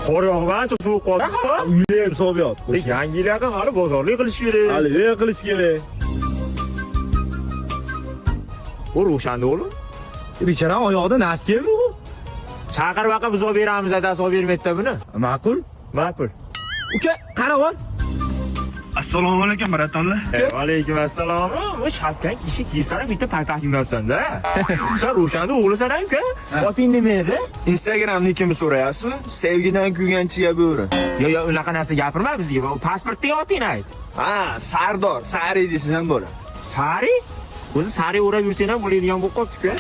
Qor yog'ib ancha sovuq qoldi. Uyda ham sovib yotdi. Yangi yil yaqin hali bozorlik qilish kerak. Hali ne qilish kerak? Bu Ro'shanda o'g'lim. Bechora oyog'ida naski bu. Chaqir baqa biz olib beramiz, adasi olib bermaydi buni. Ma'qul. Ma'qul. Uka, qarab ol. Assalomu alaykum братан lar. Alaykum assalom. Bu shapkang ishi kiysana bitta paypaq kiymayapsan-da. Sen Ro'shanda o'g'lisan uka. Oting nima edi? Instagram nikimni so'rayapsizmi? Sevgidan kuygan chiya bo'ri. Yo, yo, unaqa narsa gapirma bizga. Pasportdagi otingni ayt. Ha, Sardor, Sari desangiz ham bo'ladi. Sari? O'zi sari o'rab yursang ham bo'ladigan bo'lib qolibdi-ku.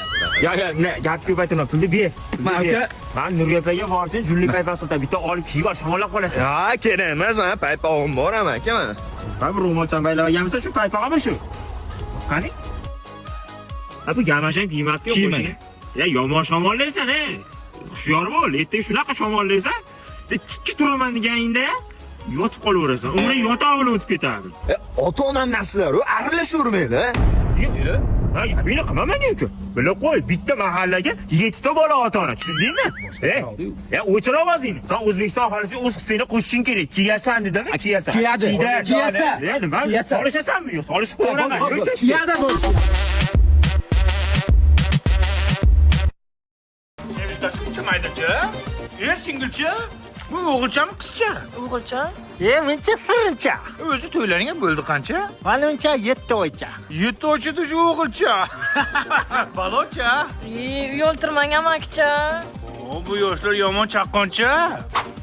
Yo, yo, ne, gap ko'paytirma, pulni ber. Pulni Ma, ber. uka. Man Nurga opaga borsang, julli paypaq sotadi. Bitta olib kiyib ol, shamollab qolasan. Ha, kerak emas, mana paypog'im bor aka mana. Ha, bu ro'molchani baylab olganmisan, shu paypog'imi shu? Qani? Ha, bu gamash ham kiymabdi-ku Kiymagan. qo'shiga. Ya, yomon shamollaysan, ey. Hushyor bo'l, ertaga shunaqa shamollaysan, tikka turaman deganingda yotib qolaverasan. Umring yotog'ini o'tib ketadi. Ota-onam narsalar, u aralashavermanglar. Ha, gapingni qilma menga uka. Bila qo'y, bitta mahallaga 7 ta bola ota-ona, tushundingmi? E, o'chir ovozingni. Sen O'zbekiston aholisiga o'z hissangni qo'shishing kerak. Kiyasan dedimi? Kiyasan. Kiyadi. Kiyasa. E, nima? Kiyasa. Solishasanmi? Yo'q, solishib qo'yaman. Kiyadi bu. Maydachi? E, singilchi? Bu o'g'ilchami, qizcha? O'g'ilcha? E, muncha firincha. O'zi to'ylaringga bo'ldi qancha? Manimcha 7 oycha. 7 oychada shu o'g'ilcha. Balocha. E, uyaltirmang amakcha. O, bu yoshlar yomon chaqqoncha.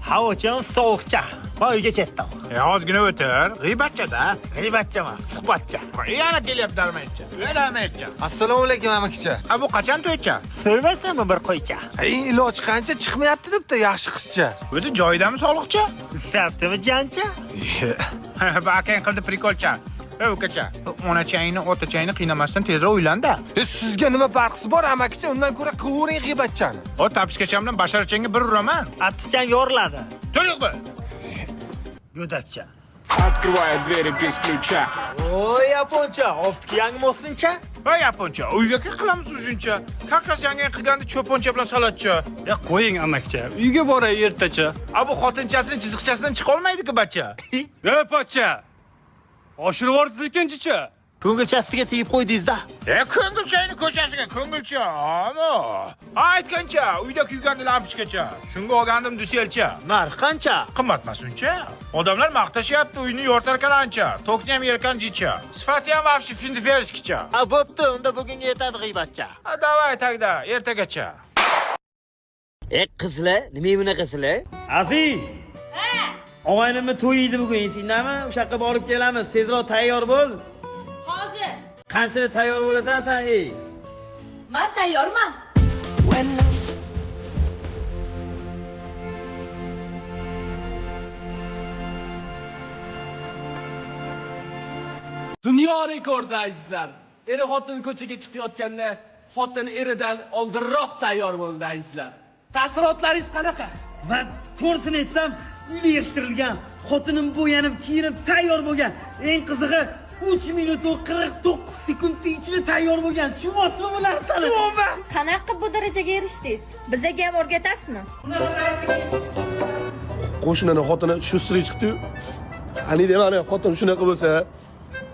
Havocham sovuqcha. Va uyga ketdim. E, ozgina o'tir. G'iybatchada. G'iybatchaman, suhbatcha. Yana kelyapti darmaychi. Darmaychi. Assalomu alaykum amakicha. Ha, bu qachon to'ycha? So'ymasanmi bir qo'ycha? Iloj qancha chiqmayapti debdi yaxshi qizcha. O'zi joyidami sog'liqcha? Istabdimi jancha? Bu akang qildi prikolcha. Ey ukacha, onachangni, otachangni qiynamasdan tezroq uylanda. E, sizga nima farqisi bor amakicha? Undan ko'ra qilvering g'iybatchani. O tapishkacham bilan basharachangga bir uraman. Attichang yoriladi. To'liq bu. Go'dakcha. Открываю двери без ключа. Oy, yaponcha, oltiki yangi mo'sincha. Voy yaponcha, uyga qilamiz uzuncha. Как раз yangi qilganda cho'poncha bilan salatcha. Ya qo'ying amakcha, uyga boray ertacha. A bu xotinchasini chiziqchasidan chiqa olmaydi-ku bacha. Ey pochcha! Oshirib yuborsiz ikkinchicha. Ko'ngilchasiga tegib qo'ydingiz-da. E ko'ngilchangni ko'chasiga, ko'ngilcha, ammo. Aytgancha, uyda kuygandi lampochkacha. Shunga olgandim duselcha. Narx qancha? Qimmatmas uncha. Odamlar maqtashyapti, uyni yortar ekan ancha. Tokni ham yerkan jicha. Sifati ham vafshi findiferskicha. Ha, bo'pti, unda bugunga yetadi g'iybatcha. Ha, давай тогда, ertagacha. E qizlar, nima bunaqasizlar? Aziz. Og'aynimni to'yi edi bugun, esingdami? O'sha yoqqa borib kelamiz. Tezroq tayyor bo'l. Hozir. Qanchada tayyor bo'lasan sen, ey? Men tayyorman. Dunyo rekordi azizlar. Eri xotin ko'chaga chiqayotganda xotin eridan oldinroq tayyor bo'ldi azizlar. Taassurotlaringiz qanaqa? Man to'g'risini aytsam, uyda yig'ishtirilgan, xotinim bo'yanib, kiyinib tayyor bo'lgan. Eng qizig'i 3 minut va 49 sekund ichida tayyor bo'lgan. Tushunyapsizmi bu narsani? Tushunyapman. Qanaqa qilib bu darajaga erishdingiz? Bizaga ham o'rgatasizmi? Qo'shnini xotini shustri chiqdi-yu. Ani deyman, xotin shunaqa bo'lsa,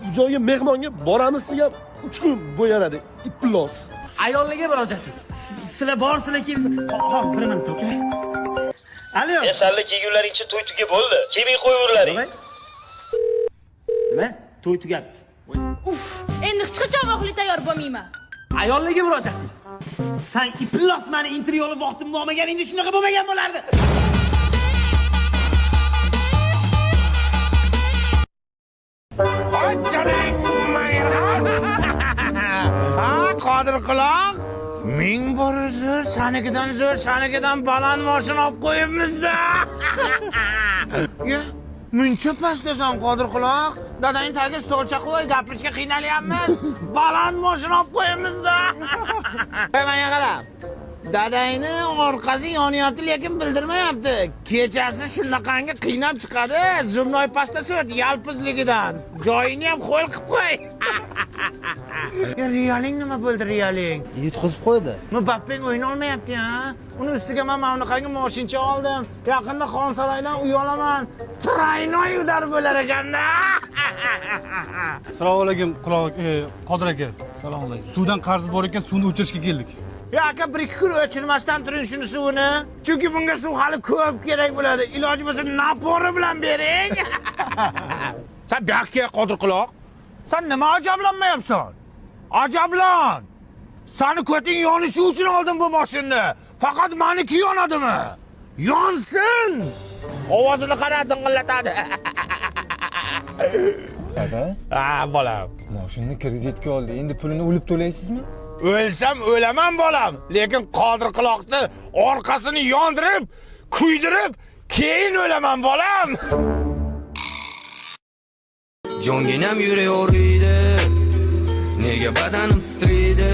bu joyga mehmonga boramiz degan 3 kun bo'yanadi. Iflos. Ayollarga murojaatingiz. Sizlar borsizlar, kelsin. Hozir bir minut, aka. Alo. Salla kiygunlaringcha to'y tugab bo'ldi. Kelmay qo'yaverlaring. Nima? To'y tugabdi. Uf, endi hech qachon vaqtli tayyor bo'lmayman. Ayollarga murojaatingiz. San iflos mani intervyu olib vaqtimni olmaganingda shunaqa bo'lmagan bo'lardi. Ha, Qodir quloq. Ming bor zo'r, sanikidan zo'r, sanikidan baland mashina olib qo'yibmiz-da. Ya, muncha past desam Qodir quloq, dadang tagi stolcha qo'y, gapirishga qiynalyapmiz. Baland mashina olib qo'yibmiz-da. Ey, menga qara. Dadangni orqasi yonyapti, lekin bildirmayapti. Kechasi shunaqangi qiynab chiqadi, зубной pasta surt yalpizligidan. Joyini ham ho'l qilib qo'y. Ya Realing nima bo'ldi, Realing? Yutqizib qo'ydi. Mbappeng o'yin olmayapti ha. Uni ustiga men mana bunaqangi moshincha oldim. Yaqinda Xonsaroydan uy olaman. Тройной удар bo'lar ekanda. Assalomu alaykum, Quloq, Qodir aka. Assalomu alaykum. Suvdan qarz bor ekan, suvni o'chirishga keldik. Ya aka, bir ikki kun o'chirmasdan turing shuni suvini. Chunki bunga suv hali ko'p kerak bo'ladi. Iloji bo'lsa напор i bilan bering. Sen bu yoqqa Qodir quloq. Sen nima ajablanmayapsan? Ajablan. Sani ko'ting yonishi uchun oldim bu mashinani. Faqat maniki yonadimi? Yonsin. Ovozini qara, ding'illatadi. Dada, Ha, bolam. mashinani kreditga oldi. Endi pulini o'lib to'laysizmi? O'lsam o'laman bolam, lekin Qodir quloqni orqasini yondirib, kuydirib, keyin o'laman bolam. Jonginam yurak og'riydi. Nega badanim titraydi?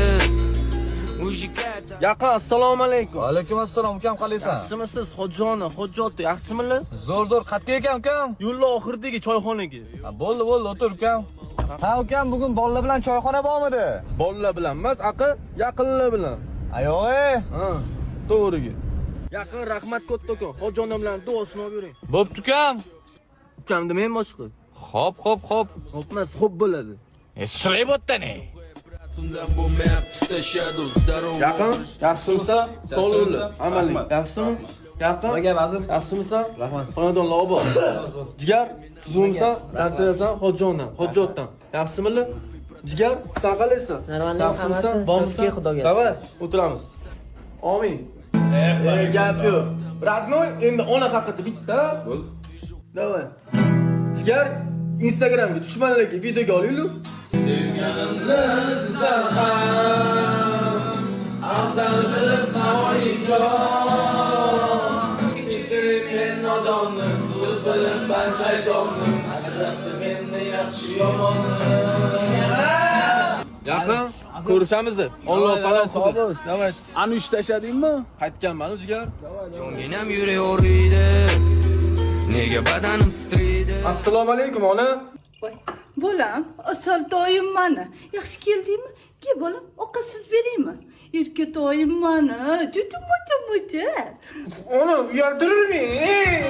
Yaqin, assalomu alaykum. Alaykum assalom, ukam, qalaysan? Yaxshimisiz, Hojjona, Hojjot, yaxshimilar? Zo'r, zo'r, qatga ekan ukam? Yo'lni oxiridagi choyxonaga. Ha, bo'ldi, bo'ldi, o'tir ukam. Ha, ukam, bugun bolalar bilan choyxona bormidi? Bolalar bilan emas, aqi, yaqinlar bilan. Ayoq, ey. Ha, to'g'riga. Yaqin, rahmat kattakon. Hojjona bilan duosini olib yuring. Bo'pti ukam. Ukam demang boshqa. Xo'p, xo'p, xo'p. Xo'p emas, xo'p bo'ladi. Stroy bo'tda ne? Yaqin, yaxshimisan? Sog'liklar, amallik. Yaxshimi? Yaqin. Yaxshimisan? Rahmat. Xonadonlar obod. Jigar, tuzukmisan? Tansiyapsan? Hojjondan, Hojjotdan. Yaxshimilar? Jigar, sen qalaysan? Yaxshimisan? Bormisan? Давай, o'tiramiz. Omin. Gap yo'q. Родной, endi ona haqida bitta. Bo'ldi. Давай. Jigar, Instagramga dushmanlarga videoga olaylik. Sevganimni sizdan ham afzal bilib Navoiyjon. Kechiring men nodonni, do'st bilib man shaytonni, ajratdi meni yaxshi yomonni. Yaqin ko'rishamiz. Alloh panoh. Давай. Ani ish tashladingmi? Qaytganman, jigar. Jonginam yurak og'riydi. Nega badanim titraydi? Assalomu alaykum, ona. Voy, bolam, asaltoyim mani. Yaxshi keldingmi? Kel bolam, ovqatsiz beraymi? Erkatoyim mani, juda mucha mucha. Ona, uyaltirmang.